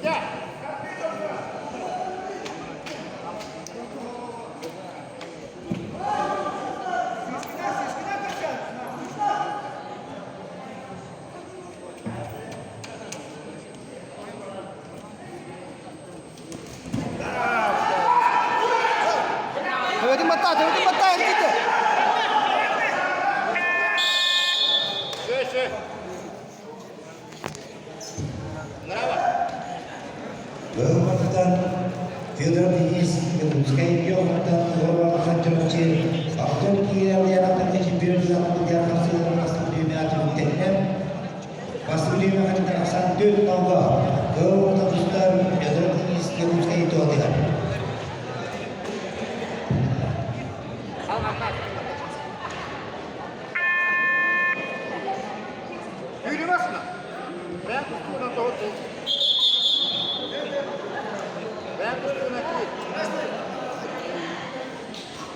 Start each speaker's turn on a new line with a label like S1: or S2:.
S1: Төбөтүн баттаа, төбөтүн баттаа, эргитэ.
S2: Ыһыллартан Федоров Денис Якутскай регионуттан Уорбалахан Чурапчы Алтан киирэ Леонардовна чемпион сыаналыгар харсыыларын бастакы түһүмэҕэ түмүктэннэ. Бастакы түһүмэҕэ тахсан 4 балга Кыыл тустар Федоров Денис Якутскай туһатыгар.